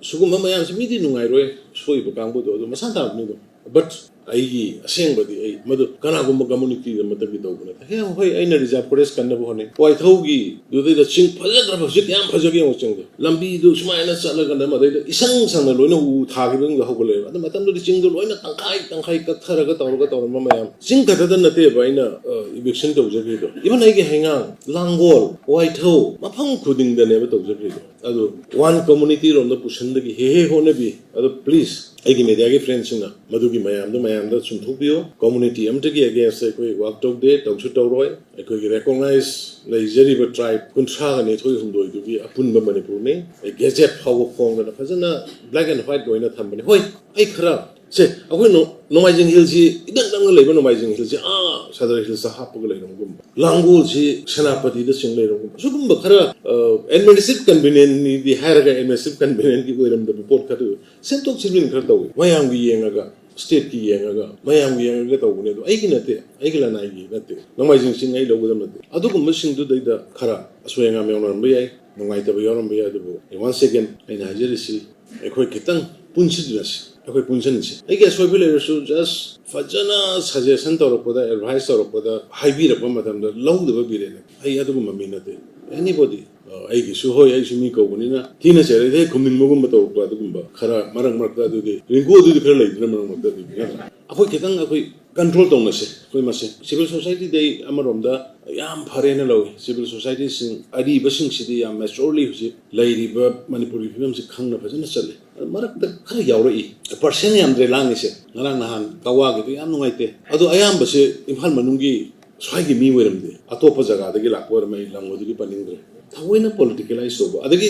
ꯁꯤꯒꯨꯝꯕ ꯃꯌꯥꯝꯁꯤ ꯃꯤꯗꯤ ꯅꯨꯡꯉꯥꯏꯔꯣꯏ, ꯁꯣꯛꯏꯕ ꯀꯥꯡꯕꯨꯗꯣ ꯑꯗꯨ ꯃꯁꯥ ꯇꯥꯕꯅꯤ ꯑꯗꯨꯝ꯫ ꯕꯠ ꯑꯩꯒꯤ ꯑꯁꯦꯡꯕꯗꯤ ꯑꯩ ꯃꯗꯨ ꯀꯅꯥꯒꯨꯝꯕ ꯀꯝꯃꯨꯅꯤꯇꯤ ꯑꯃꯠꯇꯒꯤ ꯇꯧꯕ ꯅꯠꯇꯦ꯫ ꯍꯌꯦꯡ ꯍꯣꯏ ꯑꯩꯅ ꯔꯤꯖꯥꯔꯚ ꯐꯣꯔꯦꯁ ꯀꯟꯅꯕ ꯍꯣꯠꯅꯩ꯫ ꯋꯥꯏꯊꯧꯒꯤ ꯑꯗꯨꯗꯩꯗ ꯆꯤꯡ ꯐꯖꯈ꯭ꯔꯕ ꯍꯧꯖꯤꯛ ꯌꯥꯝ ꯐꯖꯒꯦ ꯌꯦꯡꯉꯣ ꯆꯤꯡꯗꯣ꯫ ꯂꯝꯕꯤꯗꯨ ꯁꯨꯃꯥꯏꯅ ꯆꯠꯂꯒ ꯃꯗꯩꯗ ꯏꯁꯪ ꯁꯪꯅ ꯂꯣꯏꯅ ꯎ ꯊꯥꯈꯤꯕꯁꯤꯡꯗꯣ ꯍꯧꯒꯠꯂꯛꯑꯦꯕ꯫ ꯑꯗꯨ ꯃꯇꯝꯗꯨꯗꯤ ꯆꯤꯡꯗꯣ ꯂꯣꯏꯅ ꯇꯪꯈꯥꯏ ꯇꯪꯈꯥꯏ ꯀꯛꯊꯔꯒ ꯇꯧꯔꯒ ꯇꯧꯔꯝꯕ ꯃꯌꯥꯝ꯫ ꯆꯤꯡ ꯈꯛꯇꯗ ꯅꯠꯇꯦꯕ ꯑꯩꯅ, ꯑ, ꯏꯚꯤꯛꯁꯟ ꯇꯧꯖꯈ꯭ꯔꯤꯗꯣ꯫ ꯏꯚꯟ ꯑꯩꯒꯤ ꯍꯩꯉꯥꯡ, ꯂꯥꯡꯒꯣꯜ, ꯋꯥꯏꯊꯧ, ꯃꯐꯝ ꯈꯨꯗꯤꯡꯗꯅꯦꯕ ꯇꯧꯖꯈ꯭ꯔꯤꯗꯣ꯫ ꯑꯗꯨ ꯋꯥꯟ ꯀꯝꯃꯨꯅꯤꯇꯤ ꯔꯣꯝꯗ ꯄꯨꯁꯤꯟꯕꯒꯤ ꯍꯦ ꯍꯦ ꯍꯣꯠꯅꯕꯤ꯫ ꯑꯗꯨ ꯄ꯭ꯂꯤꯖ ꯑꯩꯒꯤ ꯃꯦꯗꯤꯌꯥꯒꯤ ꯐ꯭ꯔꯦꯟꯁꯤꯡꯅ ꯃꯗꯨꯒꯤ ꯃꯌꯥꯝꯗꯣ ꯃꯌꯥꯝꯗ ꯆꯨꯝꯊꯣꯛꯄꯤꯌꯨ꯫ ꯀꯝꯃꯨꯅꯤꯇꯤ ꯑꯃꯠꯇꯒꯤ ꯑꯦꯒꯦꯟꯁꯇ ꯑꯩꯈꯣꯏ ꯋꯥꯛ ꯇꯧꯗꯦ, ꯇꯧꯁꯨ ꯇꯧꯔꯣꯏ꯫ ꯑꯩꯈꯣꯏꯒꯤ ꯔꯦꯀꯣꯛꯅꯥꯏꯖ ꯂꯩꯖꯔꯤꯕ ꯇ꯭ꯔꯥꯏꯕ ꯀꯨꯟꯊ꯭ꯔꯥꯒ ꯅꯤꯊꯣꯏ ꯍꯨꯝꯗꯣꯏꯗꯨꯒꯤ ꯑꯄꯨꯟꯕ ꯃꯅꯤꯄꯨꯔꯅꯤ꯫ ꯑꯩ ꯒꯦꯖꯦꯠ ꯐꯥꯎꯕ ꯐꯣꯡꯗꯅ ꯐꯖꯅ ꯕ꯭ꯂꯦꯛ ꯑꯦꯟ ꯋꯥꯏꯠ ꯂꯣꯏꯅ ꯊꯝꯕꯅꯤ꯫ ꯍꯣꯏ, ꯑꯩ ꯈꯔ ꯁꯦ, ꯑꯩꯈꯣꯏ ꯅꯣ-, ꯅꯣꯡꯃꯥꯏꯖꯤꯡ ꯍꯤꯜꯁꯤ ꯏꯅꯛ ꯅꯛꯅ ꯂꯩꯕ ꯅꯣꯡꯃꯥꯏꯖꯤꯡ ꯍꯤꯜꯁꯤ ꯑꯥ ꯁꯗꯔ ꯍꯤꯜꯁꯇ ꯍꯥꯞꯄꯒ ꯂꯩꯔꯝꯒꯨꯝꯕ, ꯂꯥꯡꯒꯣꯜꯁꯤ ꯁꯦꯅꯥꯄꯇꯤꯗ ꯆꯤꯡ ꯂꯩꯔꯝꯒꯨꯝꯕ, ꯁꯤꯒꯨꯝꯕ ꯈꯔ, ꯑ, ꯑꯦꯗꯃꯤꯅꯤꯁꯇ꯭ꯔꯦꯇꯤꯚ ꯀꯟꯚꯤꯅꯤꯌꯟꯅꯤꯗꯤ ꯍꯥꯏꯔꯒ ꯑꯦꯗꯃꯤꯅꯤꯁꯇ꯭ꯔꯦꯇꯤꯚ ꯀꯟꯚꯤꯅꯤꯌꯟꯒꯤ ꯑꯣꯏꯔꯝꯗꯕ ꯄꯣꯠ ꯈꯔ ꯁꯦꯝꯗꯣꯛ ꯁꯦꯝꯖꯤꯟ ꯈꯔ ꯇꯧꯏ ꯃꯌꯥꯝꯒꯤ ꯌꯦꯡꯉꯒ꯫ ꯁ꯭ꯇꯦꯠꯀꯤ ꯌꯦꯡꯉꯒ, ꯃꯌꯥꯝꯒꯤ ꯌꯦꯡꯉꯒ ꯇꯧꯕꯅꯦ꯫ ꯑꯗꯣ ꯑꯩꯒꯤ ꯅꯠꯇꯦ, ꯑꯩꯒꯤ ꯂꯅꯥꯏꯒꯤ ꯅꯠꯇꯦ, ꯅꯣꯡꯃꯥꯏꯖꯤꯡ ꯆꯤꯡ ꯑꯩ ꯂꯧꯒꯗꯕ ꯅꯠꯇꯦ꯫ ꯑꯗꯨꯒꯨꯝꯕꯁꯤꯡꯗꯨꯗꯩꯗ ꯈꯔ ꯑꯁꯣꯏ ꯑꯉꯥꯝ ꯌꯥꯎꯅꯔꯝꯕ ꯌꯥꯏ, ꯅꯨꯡꯉꯥꯏꯇꯕ ꯌꯥꯎꯔꯝꯕ ꯌꯥꯏ꯫ ꯑꯗꯨꯕꯨ once again ꯑꯩꯅ ꯍꯥꯏꯖꯔꯤꯁꯤ, ꯑꯩꯈꯣꯏ ꯈꯤꯇꯪ ꯄꯨꯟꯁꯤꯟꯅꯁꯤ, ꯑꯩꯈꯣꯏ ꯄꯨꯟꯁꯤꯟꯁꯤ꯫ ꯑꯩꯒꯤ ꯑꯁꯣꯏꯕ ꯂꯩꯔꯁꯨ just ꯐꯖꯅ suggestion ꯇꯧꯔꯛꯄꯗ, advice ꯇꯧꯔꯛꯄꯗ, ꯍꯥꯏꯕꯤꯔꯛꯄ ꯃꯇꯝꯗ ꯂꯧꯗꯕ ꯕꯤꯔꯦꯟ꯫ ꯑꯩ ꯑꯗꯨꯒꯨꯝꯕ ꯃꯤ ꯅꯠꯇꯦ꯫ Anybody, ꯑ, ꯑꯩꯒꯤꯁꯨ ꯍꯣꯏ, ꯑꯩꯁꯨ ꯃꯤ ꯀꯧꯕꯅꯤꯅ ꯊꯤꯅ ꯆꯩꯔꯛꯏꯗ ꯍꯦꯛ ꯈꯨꯝꯅꯤꯡꯕꯒꯨꯝꯕ ꯇꯧꯔꯛꯄ ꯑꯗꯨꯒꯨꯝꯕ ꯈꯔ ꯃꯔꯛ ꯃꯔꯛꯇ꯫ ꯑꯗꯨꯗꯤ ꯔꯤꯡꯀꯨ ꯑꯗꯨꯗꯤ ꯈꯔ ꯂꯩꯗꯅ ꯃꯔꯛ ꯃꯔꯛꯇ ꯑꯗꯨꯗꯤ, ꯅꯠꯇ꯭ꯔꯥ? ꯑꯩꯈꯣꯏ ꯈꯤꯇꯪ ꯑꯩꯈꯣꯏ control ꯇꯧꯅꯁꯦ ꯑꯩꯈꯣꯏ ꯃꯁꯦꯟ꯫ Civil society ꯗꯤ ꯑꯃꯔꯣꯝꯗ ꯌꯥꯝ ꯐꯔꯦꯅ ꯂꯧꯏ꯫ Civil society ꯁꯤꯡ ꯑꯔꯤꯕꯁꯤꯡꯁꯤꯗꯤ ꯌꯥꯝ maturely ꯍꯧꯖꯤꯛ ꯂꯩꯔꯤꯕ ꯃꯅꯤꯄꯨꯔꯒꯤ ꯐꯤꯕꯝꯁꯤ ꯈꯪꯅ ꯐꯖꯅ ꯆꯠꯂꯤ꯫ ꯑꯗꯨ ꯃꯔꯛꯇ ꯈꯔ ꯌꯥꯎꯔꯛꯏ꯫ Percent ꯌꯥꯝꯗ꯭ꯔꯦ ꯂꯥꯡꯉꯤꯁꯦ꯫ ꯉꯔꯥꯡ ꯅꯍꯥꯟ ꯀꯋꯥꯒꯤꯗꯣ ꯌꯥꯝ ꯅꯨꯡꯉꯥꯏꯇꯦ꯫ ꯑꯗꯣ ꯑꯌꯥꯝꯕꯁꯦ ꯏꯝꯐꯥꯜ ꯃꯅꯨꯡꯒꯤ ꯁ꯭ꯋꯥꯏꯒꯤ ꯃꯤ ꯑꯣꯏꯔꯝꯗꯦ, ꯑꯇꯣꯞꯄ ꯖꯒꯥꯗꯒꯤ ꯂꯥꯛꯄ ꯑꯣꯏꯔꯝꯃꯦ꯫ ꯑꯩ ꯂꯝ ꯑꯗꯨꯗꯤ ꯄꯟꯅꯤꯡꯗ꯭ꯔꯦ꯫ ꯊꯑꯣꯏꯅ politicalize ꯇꯧꯕ, ꯑꯗꯒꯤ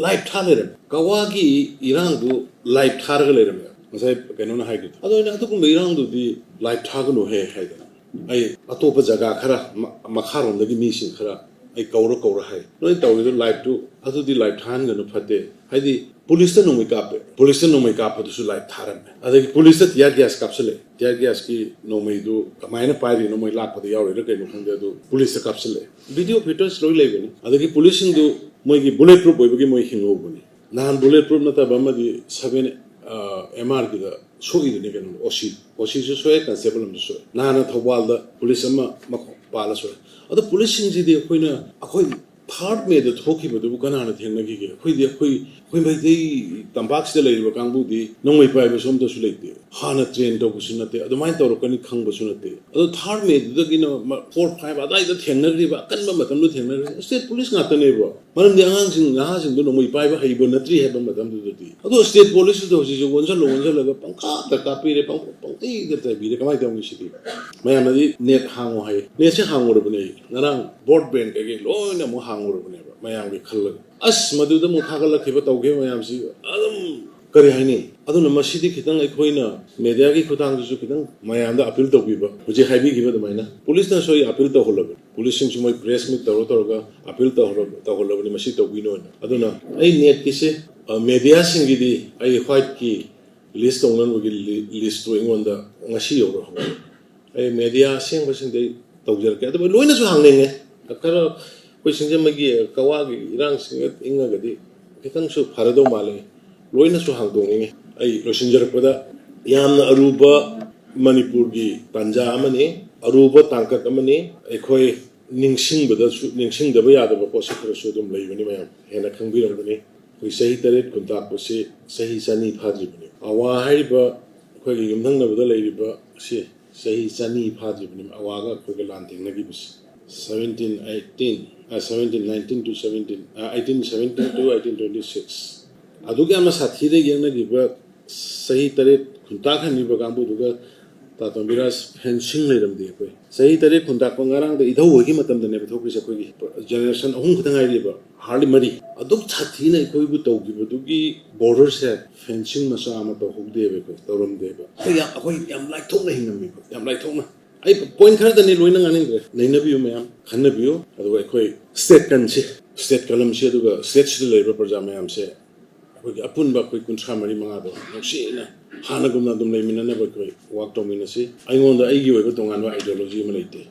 live ꯊꯥ ꯂꯩꯔꯝꯃꯦ꯫ ꯀꯋꯥꯒꯤ ꯏꯔꯥꯡꯗꯨ live ꯊꯥꯔꯒ ꯂꯩꯔꯝꯃꯦ꯫ ꯉꯁꯥꯏ ꯀꯩꯅꯣꯅ ꯍꯥꯏꯈꯤꯕꯗꯣ, ꯑꯗꯣ ꯑꯩꯅ ꯑꯗꯨꯒꯨꯝꯕ ꯏꯔꯥꯡꯗꯨꯗꯤ live ꯊꯥꯒꯅꯨꯍꯦ ꯍꯥꯏꯗꯅ, ꯑꯩ ꯑꯇꯣꯞꯄ ꯖꯒꯥ ꯈꯔ ꯃ-, ꯃꯈꯥꯔꯣꯝꯗꯒꯤ ꯃꯤꯁꯤꯡ ꯈꯔ ꯑꯩ ꯀꯧꯔ ꯀꯧꯔ ꯍꯥꯏ, "ꯅꯣꯏ ꯇꯧꯔꯤꯗꯣ live ꯇꯨ ꯑꯗꯨꯗꯤ live ꯊꯥꯍꯟꯒꯅꯨ, ꯐꯠꯇꯦ"꯫ ꯍꯥꯏꯗꯤ ꯄꯨꯂꯤꯁꯇ ꯅꯣꯡꯃꯩ ꯀꯥꯞꯄꯦ, ꯄꯨꯂꯤꯁꯇ ꯅꯣꯡꯃꯩ ꯀꯥꯞꯄꯗꯨꯁꯨ live ꯊꯥꯔꯝꯃꯦ꯫ ꯑꯗꯒꯤ ꯄꯨꯂꯤꯁꯇ tear gas ꯀꯥꯞꯁꯤꯜꯂꯦ, tear gas ꯀꯤ ꯅꯣꯡꯃꯩꯗꯨ ꯀꯃꯥꯏꯅ ꯄꯥꯏꯔꯤꯅꯣ, ꯃꯣꯏ ꯂꯥꯛꯄꯗ ꯌꯥꯎꯔꯤꯔꯥ ꯀꯩꯅꯣ ꯈꯪꯗꯦ, ꯑꯗꯨ ꯄꯨꯂꯤꯁꯇ ꯀꯥꯞꯁꯤꯜꯂꯦ꯫ Video footage ꯂꯣꯏ ꯂꯩꯕꯅꯤ꯫ ꯑꯗꯒꯤ ꯄꯨꯂꯤꯁꯁꯤꯡꯗꯨ ꯃꯣꯏꯒꯤ bullet proof ꯑꯣꯏꯕꯒꯤ ꯃꯣꯏ ꯍꯤꯡꯍꯧꯕꯅꯤ꯫ ꯅꯍꯥꯟ bullet proof ꯅꯠꯇꯕ ꯑꯃꯗꯤ seven, ꯑ, M R ꯒꯤꯗ ꯁꯣꯛꯏꯗꯨꯅꯤ ꯀꯩꯅꯣ, O C, O C ꯁꯨ ꯁꯣꯛꯑꯦ, constable ꯑꯃꯁꯨ ꯁꯣꯛꯑꯦ꯫ ꯅꯍꯥꯟꯅ ꯊꯧꯕꯥꯜꯗ ꯄꯨꯂꯤꯁ ꯑꯃ ꯃꯈꯣꯡ ꯄꯥꯜꯂ ꯁꯣꯛꯑꯦ꯫ ꯑꯗꯣ ꯄꯨꯂꯤꯁꯁꯤꯡꯁꯤꯗꯤ ꯑꯩꯈꯣꯏꯅ, ꯑꯩꯈꯣꯏ third May ꯗ ꯊꯣꯛꯈꯤꯕꯗꯨꯕꯨ ꯀꯅꯥꯅ ꯊꯦꯡꯅꯈꯤꯒꯦ? ꯑꯩꯈꯣꯏꯗꯤ, ꯑꯩꯈꯣꯏ, ꯑꯩꯈꯣꯏ ꯃꯩꯇꯩ ꯇꯝꯄꯥꯛꯁꯤꯗ ꯂꯩꯔꯤꯕ ꯀꯥꯡꯕꯨꯗꯤ ꯅꯣꯡꯃꯩ ꯄꯥꯏꯕꯁꯨ ꯑꯝꯇꯁꯨ ꯂꯩꯇꯦ꯫ ꯍꯥꯟꯅ train ꯇꯧꯕꯁꯨ ꯅꯠꯇꯦ, ꯑꯗꯨꯃꯥꯏꯅ ꯇꯧꯔꯛꯀꯅꯤ ꯈꯪꯕꯁꯨ ꯅꯠꯇꯦ꯫ ꯑꯗꯣ third May ꯗꯨꯗꯒꯤꯅ ꯃ-, four, five ꯑꯗꯥꯏꯗ ꯊꯦꯡꯅꯈ꯭ꯔꯤꯕ, ꯑꯀꯟꯕ ꯃꯇꯝꯗ ꯊꯦꯡꯅꯈ꯭ꯔꯤꯕ state police ꯉꯥꯛꯇꯅꯦꯕ꯫ ꯃꯔꯝꯗꯤ ꯑꯉꯥꯡꯁꯤꯡ, ꯅꯍꯥꯁꯤꯡꯗꯣ ꯅꯣꯡꯃꯩ ꯄꯥꯏꯕ ꯍꯩꯕ ꯅꯠꯇ꯭ꯔꯤ ꯍꯥꯏꯕ ꯃꯇꯝꯗꯨꯗꯗꯤ꯫ ꯑꯗꯣ state police ꯇꯨꯗ ꯍꯧꯖꯤꯛꯁꯦ ꯑꯣꯟꯁꯤꯜꯂ ꯑꯣꯟꯁꯤꯜꯂꯒ ꯄꯪꯀꯥꯞꯇ ꯀꯥꯞꯄꯤꯔꯦ, ꯄꯪ-, ꯄꯪꯇꯩꯗ ꯇꯩꯕꯤꯔꯦ꯫ ꯀꯃꯥꯏꯅ ꯇꯧꯅꯤ ꯁꯤꯗꯤ? ꯃꯌꯥꯝꯅꯗꯤ net ꯍꯥꯡꯉꯣ ꯍꯥꯏ꯫ Net ꯁꯦ ꯍꯥꯡꯉꯨꯔꯕꯅꯦ ꯑꯩ꯫ ꯉꯔꯥꯡ broadband ꯀꯩꯀꯩ ꯂꯣꯏꯅ ꯑꯃꯨꯛ ꯍꯥꯡꯉꯨꯔꯕꯅꯦꯕ ꯃꯌꯥꯝꯒꯤ ꯈꯜꯂꯒ꯫ ꯑꯁ, ꯃꯗꯨꯗ ꯑꯃꯨꯛ ꯊꯥꯒꯠꯂꯛꯈꯤꯕ, ꯇꯧꯈꯤꯕ ꯃꯌꯥꯝꯁꯤ ꯑꯗꯨꯝ ꯀꯔꯤ ꯍꯥꯏꯅꯤ? ꯑꯗꯨꯅ ꯃꯁꯤꯗꯤ ꯈꯤꯇꯪ ꯑꯩꯈꯣꯏꯅ media ꯒꯤ ꯈꯨꯠꯊꯥꯡꯗꯁꯨ ꯈꯤꯇꯪ ꯃꯌꯥꯝꯗ appeal ꯇꯧꯕꯤꯕ꯫ ꯍꯧꯖꯤꯛ ꯍꯥꯏꯕꯤꯈꯤꯕ ꯑꯗꯨꯃꯥꯏꯅ ꯄꯨꯂꯤꯁꯅꯁꯨ ꯑꯩ appeal ꯇꯧꯍꯜꯂꯕꯅꯤ꯫ ꯄꯨꯂꯤꯁꯁꯤꯡꯁꯨ ꯃꯣꯏ press meet ꯇꯧꯔ ꯇꯧꯔꯒ appeal ꯇꯧꯍꯜꯂ-, ꯇꯧꯍꯜꯂꯕꯅꯤ, ꯃꯁꯤ ꯇꯧꯕꯤꯅꯣꯅ꯫ ꯑꯗꯨꯅ ꯑꯩ net ꯀꯤꯁꯦ, ꯑ, media ꯁꯤꯡꯒꯤꯗꯤ ꯑꯩ white ꯀꯤ ꯂꯤꯁ ꯇꯧꯅꯅꯕꯒꯤ ꯂꯤ-, ꯂꯤꯁꯇꯨ ꯑꯩꯉꯣꯟꯗ ꯉꯁꯤ ꯌꯧꯔꯛꯍꯧꯔꯦ꯫ ꯑꯩ ꯃꯦꯗꯤꯌꯥ ꯑꯁꯦꯡꯕꯁꯤꯡꯗ ꯑꯩ ꯇꯧꯖꯔꯛꯀꯦ꯫ ꯑꯗꯨꯕꯨ ꯂꯣꯏꯅꯁꯨ ꯍꯥꯡꯅꯤꯡꯉꯦ꯫ ꯈꯔ ꯑꯩꯈꯣꯏ ꯁꯤꯡꯖꯃꯩꯒꯤ ꯀꯋꯥꯒꯤ ꯏꯔꯥꯡꯁꯤꯡꯒ ꯏꯪꯉꯒꯗꯤ ꯈꯤꯇꯪꯁꯨ ꯐꯔꯗꯧ ꯃꯥꯜꯂꯦ꯫ ꯂꯣꯏꯅꯁꯨ ꯍꯥꯡꯗꯣꯛꯅꯤꯡꯉꯤ꯫ ꯑꯩ ꯂꯣꯏꯁꯤꯟꯖꯔꯛꯄꯗ, ꯌꯥꯝꯅ ꯑꯔꯨꯕ ꯃꯅꯤꯄꯨꯔꯒꯤ ꯇꯥꯟꯖꯥ ꯑꯃꯅꯤ, ꯑꯔꯨꯕ ꯇꯥꯡꯀꯛ ꯑꯃꯅꯤ꯫ ꯑꯩꯈꯣꯏ ꯅꯤꯡꯁꯤꯡꯕꯗꯁꯨ, ꯅꯤꯡꯁꯤꯡꯗꯕ ꯌꯥꯗꯕ ꯄꯣꯠꯁꯛ ꯈꯔꯁꯨ ꯑꯗꯨꯝ ꯂꯩꯕꯅꯤ꯫ ꯃꯌꯥꯝ ꯍꯦꯟꯅ ꯈꯪꯕꯤꯔꯝꯒꯅꯤ꯫ ꯑꯩꯈꯣꯏ ꯆꯍꯤ ꯇꯔꯦꯠ ꯈꯨꯟꯇꯥꯛꯄꯁꯤ ꯆꯍꯤ ꯆꯅꯤ ꯐꯥꯗ꯭ꯔꯤꯕꯅꯤ꯫ ꯑꯋꯥ ꯍꯥꯏꯔꯤꯕ ꯑꯩꯈꯣꯏꯒꯤ ꯌꯨꯝꯊꯪꯅꯕꯗ ꯂꯩꯔꯤꯕ ꯑꯁꯤ ꯆꯍꯤ ꯆꯅꯤ ꯐꯥꯗ꯭ꯔꯤꯕꯅꯤ, ꯑꯋꯥꯒ ꯑꯩꯈꯣꯏꯒ ꯂꯥꯟ ꯊꯦꯡꯅꯈꯤꯕꯁꯤ꯫ Seventeen eighteen, seventeen nineteen to seventeen, eighteen seventeen to eighteen twenty six, ꯑꯗꯨꯛ ꯌꯥꯝꯅ ꯁꯥꯊꯤꯅ ꯌꯦꯛꯅꯈꯤꯕ ꯆꯍꯤ ꯇꯔꯦꯠ ꯈꯨꯟꯇꯥꯛ ꯍꯟꯈꯤꯕ ꯀꯥꯡꯕꯨꯗꯨꯒ ꯇꯥ ꯇꯣꯝꯕꯤꯔꯥꯖ ꯐꯦꯟꯁꯤꯡ ꯂꯩꯔꯝꯗꯦ꯫ ꯑꯩꯈꯣꯏ ꯆꯍꯤ ꯇꯔꯦꯠ ꯈꯨꯟꯇꯥꯛꯄ ꯉꯔꯥꯡꯗ ꯏꯙꯧ ꯍꯣꯏꯒꯤ ꯃꯇꯝꯗꯅꯦꯕ ꯊꯣꯛꯈ꯭ꯔꯤꯁꯦ꯫ ꯑꯩꯈꯣꯏꯒꯤ ꯖꯦꯅꯦꯔꯦꯁꯟ ꯑꯍꯨꯝ ꯈꯛꯇ ꯉꯥꯏꯔꯤꯕ, ꯍꯥꯔꯂꯤ ꯃꯔꯤ꯫ ꯑꯗꯨꯛ ꯁꯥꯊꯤꯅ ꯑꯩꯈꯣꯏꯕꯨ ꯇꯧꯈꯤꯕꯗꯨꯒꯤ ꯕꯣꯔꯗꯔꯁꯦ ꯐꯦꯟꯁꯤꯡ ꯃꯆꯥ ꯑꯃ ꯇꯧꯍꯧꯗꯦꯕ, ꯑꯩꯈꯣꯏ ꯇꯧꯔꯝꯗꯦꯕ꯫ ꯑꯩꯈꯣꯏ ꯌꯥꯝ, ꯑꯩꯈꯣꯏ ꯌꯥꯝ ꯂꯥꯏꯊꯣꯛꯅ ꯍꯤꯡꯉꯝꯃꯦꯕ, ꯌꯥꯝ ꯂꯥꯏꯊꯣꯛꯅ꯫ ꯑꯩ ꯄꯣꯏꯟ ꯈꯔꯗꯅꯤ, ꯂꯣꯏꯅ ꯉꯥꯡꯅꯤꯡꯗ꯭ꯔꯦ, ꯅꯩꯅꯕꯤꯌꯨ ꯃꯌꯥꯝ, ꯈꯟꯅꯕꯤꯌꯨ꯫ ꯑꯗꯨꯒ ꯑꯩꯈꯣꯏ ꯁ꯭ꯇꯦꯠ ꯀꯟꯁꯤ, ꯁ꯭ꯇꯦꯠ ꯀꯂꯝꯁꯤ, ꯑꯗꯨꯒ ꯁ꯭ꯇꯦꯠꯁꯤꯗ ꯂꯩꯔꯤꯕ ꯄ꯭ꯔꯖꯥ ꯃꯌꯥꯝꯁꯦ ꯑꯩꯈꯣꯏꯒꯤ ꯑꯄꯨꯟꯕ ꯑꯩꯈꯣꯏ ꯀꯨꯟꯊ꯭ꯔꯥ ꯃꯔꯤ ꯃꯉꯥꯗꯣ ꯅꯨꯡꯁꯤꯅ ꯍꯥꯟꯅꯒꯨꯝꯅ ꯑꯗꯨꯝ ꯂꯩꯃꯤꯟꯅꯅꯕ ꯑꯩꯈꯣꯏ ꯋꯥꯛ ꯇꯧꯃꯤꯟꯅꯁꯤ꯫ ꯑꯩꯉꯣꯟꯗ ꯑꯩꯒꯤ ꯑꯣꯏꯕ ꯇꯣꯉꯥꯟꯕ ꯑꯥꯏꯗꯤꯌꯣꯂꯣꯖꯤ ꯑꯃ ꯂꯩꯇꯦ꯫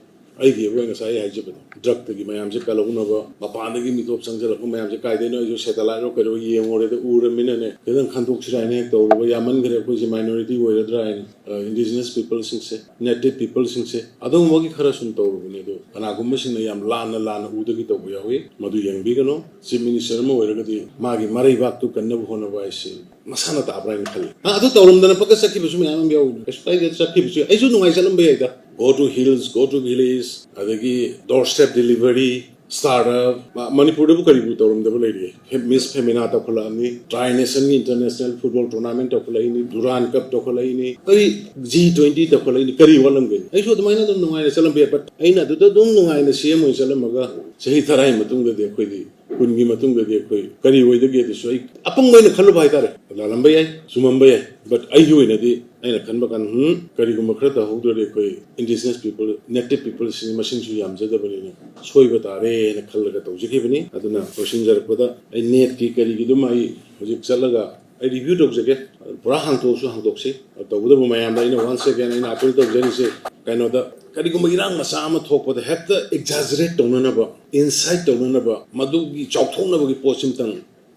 ꯑꯩꯒꯤ ꯑꯩꯈꯣꯏ ꯉꯁꯥꯏ ꯍꯥꯏꯖꯕꯗꯣ, ꯗ꯭ꯔꯒꯇꯒꯤ ꯃꯌꯥꯝꯁꯦ ꯀꯜꯍꯧꯅꯕ, ꯃꯄꯥꯟꯗꯒꯤ ꯃꯤꯇꯣꯞ ꯆꯪꯁꯤꯜꯂꯛꯄ ꯃꯌꯥꯝꯁꯦ ꯀꯥꯏꯗꯩꯅꯣ, ꯑꯩꯁꯨ ꯁꯦꯇꯦꯂꯥꯏꯠꯔꯣ ꯀꯩꯅꯣ ꯌꯦꯡꯉꯨꯔꯦꯗ, ꯎꯔꯃꯤꯅꯅꯦ, ꯈꯤꯇꯪ ꯈꯟꯗꯣꯛꯁꯤꯔꯥ ꯍꯥꯏꯅ ꯍꯦꯛ ꯇꯧꯔꯨꯕ꯫ ꯌꯥꯝꯃꯟꯈ꯭ꯔꯦ, ꯑꯩꯈꯣꯏꯁꯦ ꯃꯥꯏꯅꯣꯔꯤꯇꯤ ꯑꯣꯏꯔꯗ꯭ꯔꯥ ꯍꯥꯏꯅ꯫ ꯏꯟꯗꯤꯖꯤꯅꯁ ꯄꯤꯄꯜꯁꯤꯡꯁꯦ, ꯅꯦꯇꯤꯚ ꯄꯤꯄꯜꯁꯤꯡꯁꯦ, ꯑꯗꯨꯒꯨꯝꯕꯒꯤ ꯈꯔ ꯁꯨꯝ ꯇꯧꯔꯨꯕꯅꯦ꯫ ꯑꯗꯣ ꯀꯅꯥꯒꯨꯝꯕꯁꯤꯡꯅ ꯌꯥꯝ ꯂꯥꯟꯅ ꯂꯥꯟꯅ ꯎꯗꯒꯤ ꯇꯧꯕ ꯌꯥꯎꯏ, ꯃꯗꯨ ꯌꯦꯡꯕꯤꯒꯅꯨ꯫ ꯆꯤꯐ ꯃꯤꯅꯤꯁꯇꯔ ꯑꯃ ꯑꯣꯏꯔꯒꯗꯤ ꯃꯥꯒꯤ ꯃꯔꯩꯕꯥꯛꯇꯨ ꯀꯟꯅꯕ ꯍꯣꯠꯅꯕ ꯍꯥꯏꯁꯤ ꯃꯁꯥꯅ ꯇꯥꯕ꯭ꯔꯥ ꯍꯥꯏꯅ ꯈꯜꯂꯤ꯫ ꯑ, ꯑꯗꯨ ꯇꯧꯔꯝꯗꯅ ꯐꯠꯀ ꯆꯠꯈꯤꯕꯁꯨ ꯃꯌꯥꯝ ꯑꯃ ꯌꯥꯎꯏ꯫ ꯀꯩꯁꯨ ꯀꯥꯏꯗꯦ, ꯆꯠꯈꯤꯕꯁꯨ ꯌꯥꯏ꯫ ꯑꯩꯁꯨ ꯅꯨꯡꯉꯥꯏ ꯆꯠꯂꯝꯕ ꯌꯥꯏꯗ꯫ Go to hills, go to village, ꯑꯗꯒꯤ door step delivery, startup, ꯃ-, ꯃꯅꯤꯄꯨꯔꯗꯕꯨ ꯀꯔꯤꯕꯨ ꯇꯧꯔꯝꯗꯕ ꯂꯩꯔꯤ? ꯐꯦ-, ꯃꯤꯁ ꯐꯦꯃꯤꯅꯥ ꯇꯧꯈꯠꯂꯛꯑꯅꯤ, ꯇ꯭ꯔꯥꯏ ꯅꯦꯁꯟꯒꯤ ꯏꯟꯇꯔꯅꯦꯁꯅꯦꯜ ꯐꯨꯠꯕꯣꯜ ꯇꯣꯔꯅꯥꯃꯦꯟ ꯇꯧꯈꯠꯂꯛꯏꯅꯤ, ꯗꯨꯔꯥꯟ ꯀꯞ ꯇꯧꯈꯠꯂꯛꯏꯅꯤ, ꯀꯔꯤ ꯖꯤ ꯇ꯭ꯋꯦꯟꯇꯤ ꯇꯧꯈꯠꯂꯛꯏꯅꯤ, ꯀꯔꯤ ꯋꯥꯠꯂꯝꯒꯅꯤ? ꯑꯩꯁꯨ ꯑꯗꯨꯃꯥꯏꯅ ꯑꯗꯨꯝ ꯅꯨꯡꯉꯥꯏꯅ ꯆꯠꯂꯝꯕ ꯌꯥꯏ, but ꯑꯩꯅ ꯑꯗꯨꯗ ꯑꯗꯨꯝ ꯅꯨꯡꯉꯥꯏꯅ ꯁꯤ ꯑꯦꯝ ꯑꯣꯏꯅ ꯆꯠꯂꯝꯃꯒ ꯆꯍꯤ ꯇꯔꯥꯒꯤ ꯃꯇꯨꯡꯗꯗꯤ ꯑꯩꯈꯣꯏꯗꯤ ꯀꯨꯟꯒꯤ ꯃꯇꯨꯡꯗꯗꯤ ꯑꯩꯈꯣꯏ ꯀꯔꯤ ꯑꯣꯏꯗꯒꯦ? ꯑꯗꯨꯁꯨ ꯑꯩ ꯑꯄꯪꯕ ꯑꯩꯅ ꯈꯜꯂꯨꯕ ꯍꯥꯏꯇꯥꯔꯦ꯫ ꯂꯥꯜꯂꯝꯕ ꯌꯥꯏ, ꯆꯨꯝꯃꯝꯕ ꯌꯥꯏ, but ꯑꯩꯒꯤ ꯑꯣꯏꯅꯗꯤ ꯑꯩꯅ ꯈꯟꯕ ꯀꯥꯟꯗ, ꯍꯝ, ꯀꯔꯤꯒꯨꯝꯕ ꯈꯔ ꯇꯧꯍꯧꯗ꯭ꯔꯗꯤ ꯑꯩꯈꯣꯏ indigenous people, native people ꯁꯤꯡ ꯃꯁꯤꯡꯁꯨ ꯌꯥꯝꯖꯗꯕꯅꯤꯅ ꯁꯣꯏꯕ ꯇꯥꯔꯦꯅ ꯈꯜꯂꯒ ꯇꯧꯖꯈꯤꯕꯅꯤ꯫ ꯑꯗꯨꯅ ꯂꯣꯏꯁꯤꯟꯖꯔꯛꯄꯗ ꯑꯩ ꯅꯦꯠꯀꯤ ꯀꯔꯤꯒꯤꯗꯨꯃ ꯑꯩ ꯍꯧꯖꯤꯛ ꯆꯠꯂꯒ ꯑꯩ ꯔꯤꯚ꯭ꯌꯨ ꯇꯧꯖꯒꯦ꯫ ꯄꯨꯔꯥ ꯍꯥꯡꯇꯣꯛꯑꯁꯨ ꯍꯥꯡꯇꯣꯛꯁꯤ꯫ ꯇꯧꯕꯇꯕꯨ ꯃꯌꯥꯝꯗ ꯑꯩꯅ once again ꯑꯩꯅ ꯑꯥꯄꯤꯜ ꯇꯧꯖꯔꯤꯁꯦ, ꯀꯩꯅꯣꯗ, ꯀꯔꯤꯒꯨꯝꯕ ꯏꯔꯥꯡ ꯃꯆꯥ ꯑꯃ ꯊꯣꯛꯄꯗ ꯍꯦꯛꯇ ꯑꯦꯛꯖꯥꯖꯔꯦꯠ ꯇꯧꯅꯅꯕ, ꯏꯟꯁꯥꯏꯠ ꯇꯧꯅꯅꯕ, ꯃꯗꯨꯒꯤ ꯆꯥꯎꯊꯣꯛꯅꯕꯒꯤ ꯄꯣꯠꯁꯤꯃꯇꯪ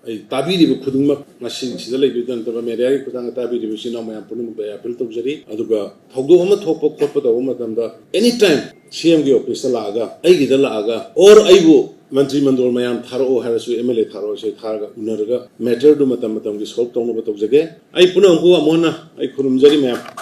ꯑꯩ ꯇꯥꯕꯤꯔꯤꯕ ꯈꯨꯗꯤꯡꯃꯛ, ꯉꯁꯤ ꯁꯤꯗ ꯂꯩꯕꯤꯗ ꯅꯠꯇꯕ ꯃꯦꯗꯤꯌꯥꯒꯤ ꯈꯨꯠꯊꯥꯡꯗ ꯇꯥꯕꯤꯔꯤꯕ ꯏꯆꯤꯟ ꯏꯅꯥꯎ ꯃꯌꯥꯝ ꯄꯨꯝꯅꯃꯛꯇ ꯑꯩ ꯑꯥꯄꯤꯜ ꯇꯧꯖꯔꯤ꯫ ꯑꯗꯨꯒ ꯊꯧꯗꯣꯛ ꯑꯃ ꯊꯣꯛꯄ ꯈꯣꯠꯄ ꯇꯧꯕ ꯃꯇꯝꯗ, ꯑꯦꯅꯤ ꯇꯥꯏꯝ ꯁꯤ ꯑꯦꯝꯒꯤ ꯑꯣꯐꯤꯁꯇ ꯂꯥꯛꯑꯒ, ꯑꯩꯒꯤꯗ ꯂꯥꯛꯑꯒ, ꯑꯣꯔ ꯑꯩꯕꯨ ꯃꯟꯇ꯭ꯔꯤ ꯃꯟꯗꯣꯜ ꯃꯌꯥꯝ ꯊꯥꯔꯛꯑꯣ ꯍꯥꯏꯔꯁꯨ, ꯑꯦꯝ ꯑꯦꯜ ꯑꯦ ꯊꯥꯔꯛꯑꯣ ꯍꯥꯏꯔꯁꯨ, ꯑꯩ ꯊꯥꯔꯒ ꯎꯅꯔꯒ ꯃꯦꯇꯔꯗꯨ ꯃꯇꯝ ꯃꯇꯝꯒꯤ ꯁꯣꯜꯕ ꯇꯧꯅꯕ ꯇꯧꯖꯒꯦ꯫ ꯑꯩ ꯄꯨꯝꯅꯃꯛꯄꯨ ꯑꯃꯨꯛ ꯍꯟꯅ ꯑꯩ ꯈꯨꯔꯨꯝꯖꯔꯤ ꯃꯌꯥꯝ꯫